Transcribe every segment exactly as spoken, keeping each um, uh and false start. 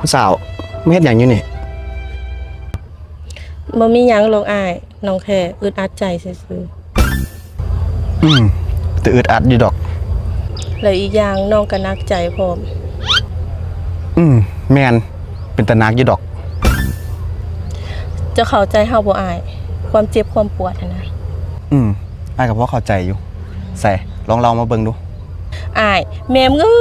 ผู้สาวมาเฮ็ดหยังอยู่นี่ บ่มีหยังหรอกอ้าย น้องแค่อึดอัดใจซื่อ อืมแต่อึดอัดอยู่ดอก ๆ แล้วอีกอย่างน้องก็หนักใจพร้อม อืมแม่นเป็นตาหนักอยู่ดอก เจ้าเข้าใจเฮาบ่อ้าย ความเจ็บความปวดหั้นนะ อืมอ้ายก็พอเข้าใจอยู่ ใส่ลองเล่ามาเบิ่งดู อ้าย แม่มึงเอ้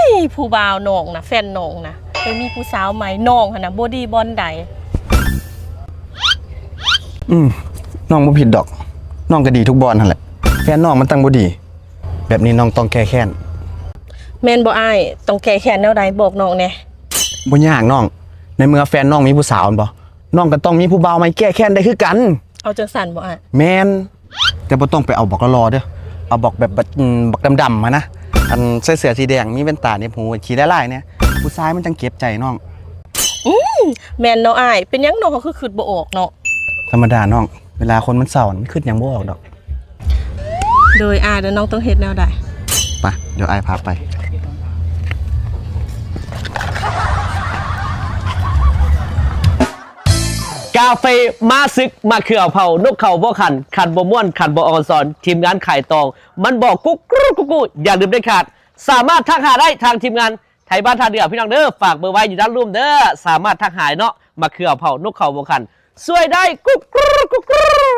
ย ผู้บ่าวน้องนะ แฟนน้องนะ ไปมีผู้สาวใหม่ น้องหั้นนะ บ่ดีบ่อนใด อืมน้องบ่ผิดดอก น้องก็ดีทุกบ่อนหั่นแหละ แฟนน้องมันตั้งบ่ดี แบบนี้น้องต้องแก้แค้น แม่นบ่อ้าย ต้องแก้แค้นแนวใด บอกน้องแหน่ บ่ยากน้อง ในเมื่อแฟนน้องมีผู้สาวแม่นบ่ น้องก็ต้องมีผู้บ่าวใหม่แก้แค้นได้คือกัน เอาจังซั่นบ่อ้าย แม่นแต่บ่ต้องไปเอาบักหล่อๆเด้อ เอาบักแบบบักอืมบักดำๆหั้นนะ อันใส่เสื้อสีแดงมีแว่นตาเหน็บหูขี้ลายๆเนี่ย ผู้ชายมันจั่งเจ็บใจน้อง แม่นเนาะอ้าย เป็นหยังน้องเขาคือคิดบ่ออกเนาะ ธรรมดาน้อง เวลาคนมันเศร้ามันคิดหยังบ่ออกดอก โดยอ้ายแล้วน้องต้องเฮ็ดแนวใด ไป เดี๋ยวอ้ายพาไป กาเฟมาศึกมาเคือเอาเผานกเขาบ่ขันขันบ่ม่วนขันบ่ออนซอน ทีมงานขายตอง มันบอกกุ๊กกรูกุ๊กกูอย่าลืมเด็ดขาด สามารถทักหาได้ทางทีมงานไทยบ้านท่าเดือพี่น้องเด้อฝากเบอร์ไว้อยู่ด้านลุ่มเด้อสามารถทักหาเนาะมาเคือเอาเผานกเขาบ่ขันช่วยได้กุ๊กกรูกุ๊กกรู